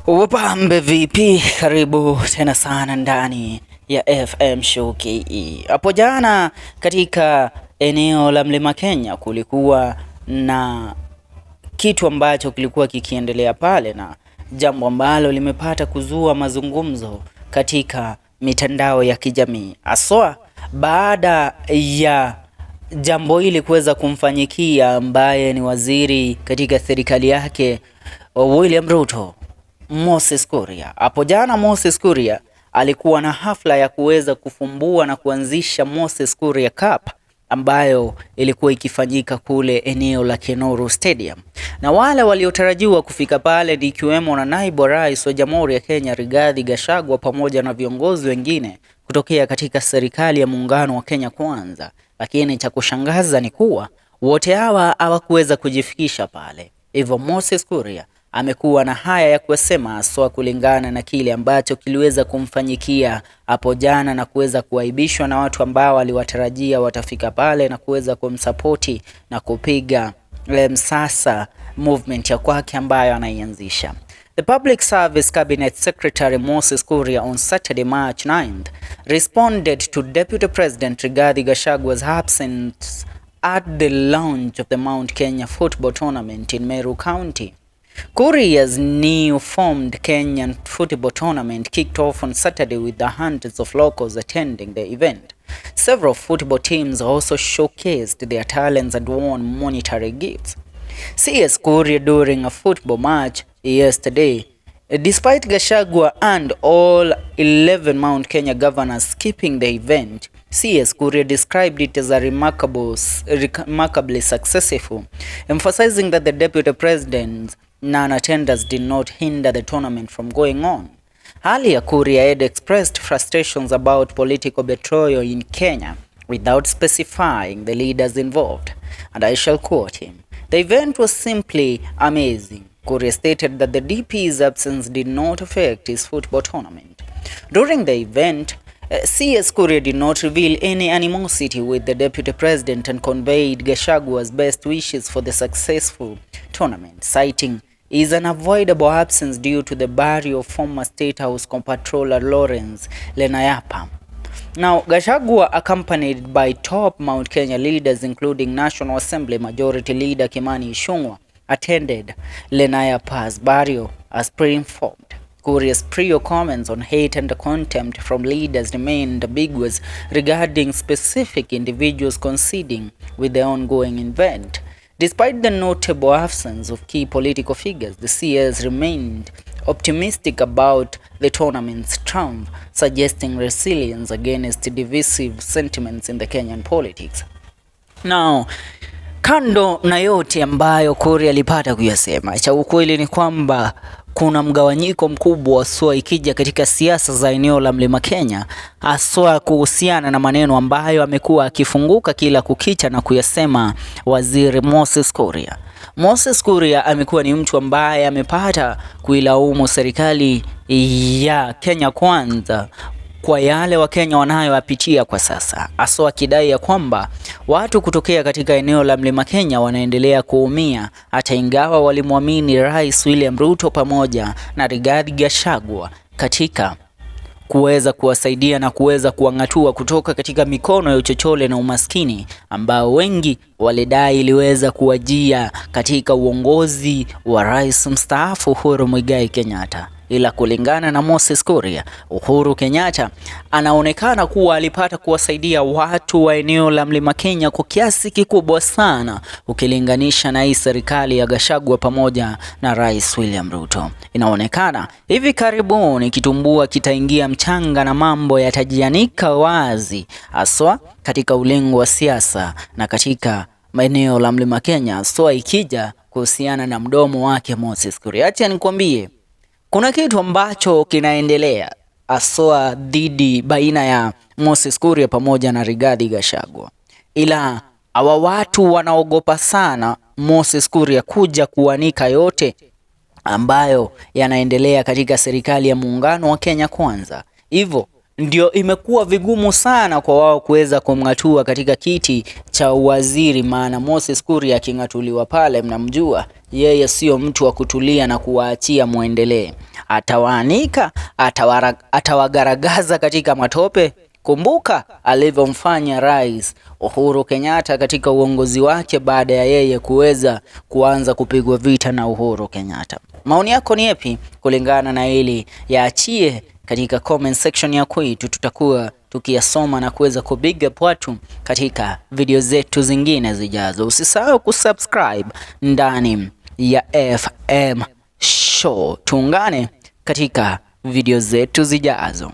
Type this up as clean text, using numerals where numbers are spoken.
Wapambe vipi? Karibu tena sana ndani ya FM Show KE. Hapo jana katika eneo la Mlima Kenya kulikuwa na kitu ambacho kilikuwa kikiendelea pale na jambo ambalo limepata kuzua mazungumzo katika mitandao ya kijamii haswa baada ya jambo hili kuweza kumfanyikia ambaye ni waziri katika serikali yake William Ruto, Moses Kuria. Hapo jana Moses Kuria alikuwa na hafla ya kuweza kufumbua na kuanzisha Moses Kuria Cup ambayo ilikuwa ikifanyika kule eneo la Kenoru Stadium, na wale waliotarajiwa kufika pale ni ikiwemo na naibu wa rais wa Jamhuri ya Kenya Rigathi Gachagua pamoja na viongozi wengine kutokea katika serikali ya muungano wa Kenya Kwanza. Lakini cha kushangaza ni kuwa wote hawa hawakuweza kujifikisha pale. Hivyo Moses Kuria amekuwa na haya ya kusema haswa kulingana na kile ambacho kiliweza kumfanyikia hapo jana na kuweza kuaibishwa na watu ambao waliwatarajia watafika pale na kuweza kumsapoti na kupiga msasa movement ya kwake ambayo anaianzisha. The Public Service Cabinet Secretary Moses Kuria on Saturday, March 9th, responded to Deputy President Rigathi Gachagua's absence at the launch of the Mount Kenya football tournament in Meru County. Kuria's new formed Kenyan football tournament kicked off on Saturday with the hundreds of locals attending the event. Several football teams also showcased their talents and won monetary gifts. CS Kuria during a football match yesterday. Despite Gachagua and all 11 Mount Kenya governors skipping the event, CS Kuria described it as a remarkably successful, emphasizing that the deputy president's non-attendance did not hinder the tournament from going on. Earlier, Kuria had expressed frustrations about political betrayal in Kenya without specifying the leaders involved. And I shall quote him. "The event was simply amazing." Kuria stated that the DP's absence did not affect his football tournament. During the event, CS Kuria did not reveal any animosity with the deputy president and conveyed Gachagua's best wishes for the successful tournament, citing his unavoidable absence due to the burial of former State House Comptroller Lawrence Lenayapa. Now, Gachagua, accompanied by top Mount Kenya leaders including National Assembly Majority Leader Kimani Ichung'wah, attended Lenayapa's burial as pre-informed. Kuria's prior comments on hate and contempt from leaders remained ambiguous regarding specific individuals coinciding with the ongoing event. Despite the notable absence of key political figures, the CS remained optimistic about the tournament's triumph, suggesting resilience against divisive sentiments in the Kenyan politics. Now, kando na yote ambayo Kuria alipata kuyasema, cha ukweli ni kwamba kuna mgawanyiko mkubwa haswa ikija katika siasa za eneo la Mlima Kenya, haswa kuhusiana na maneno ambayo amekuwa akifunguka kila kukicha na kuyasema Waziri Moses Kuria. Moses Kuria amekuwa ni mtu ambaye amepata kuilaumu serikali ya Kenya Kwanza kwa yale Wakenya wanayoyapitia kwa sasa, haswa akidai ya kwamba watu kutokea katika eneo la Mlima Kenya wanaendelea kuumia hata ingawa walimwamini Rais William Ruto pamoja na Rigathi Gachagua katika kuweza kuwasaidia na kuweza kuwang'atua kutoka katika mikono ya uchochole na umaskini ambao wengi walidai iliweza kuwajia katika uongozi wa rais mstaafu Uhuru Muigai Kenyatta. Ila kulingana na Moses Kuria, Uhuru Kenyatta anaonekana kuwa alipata kuwasaidia watu wa eneo la Mlima Kenya kwa kiasi kikubwa sana ukilinganisha na hii serikali ya Gachagua pamoja na Rais William Ruto. Inaonekana hivi karibuni kitumbua kitaingia mchanga na mambo yatajianika wazi, haswa katika ulingo wa siasa na katika maeneo la Mlima Kenya, haswa ikija kuhusiana na mdomo wake Moses Kuria. Acha nikwambie, kuna kitu ambacho kinaendelea haswa dhidi baina ya Moses Kuria pamoja na Rigathi Gachagua, ila hawa watu wanaogopa sana Moses Kuria kuja kuanika yote ambayo yanaendelea katika serikali ya muungano wa Kenya Kwanza. Hivyo ndio imekuwa vigumu sana kwa wao kuweza kumng'atua katika kiti cha uwaziri, maana Moses Kuria aking'atuliwa pale, mnamjua yeye sio mtu wa kutulia na kuwaachia muendelee. Atawaanika? Atawagaragaza katika matope? Kumbuka alivyomfanya Rais Uhuru Kenyatta katika uongozi wake baada ya yeye kuweza kuanza kupigwa vita na Uhuru Kenyatta. Maoni yako ni yapi kulingana na hili? Yaachie katika comment section ya kwetu, tutakuwa tukiyasoma na kuweza kubig up watu katika video zetu zingine zijazo. Usisahau kusubscribe ndani ya FM Show. Tuungane katika video zetu zijazo.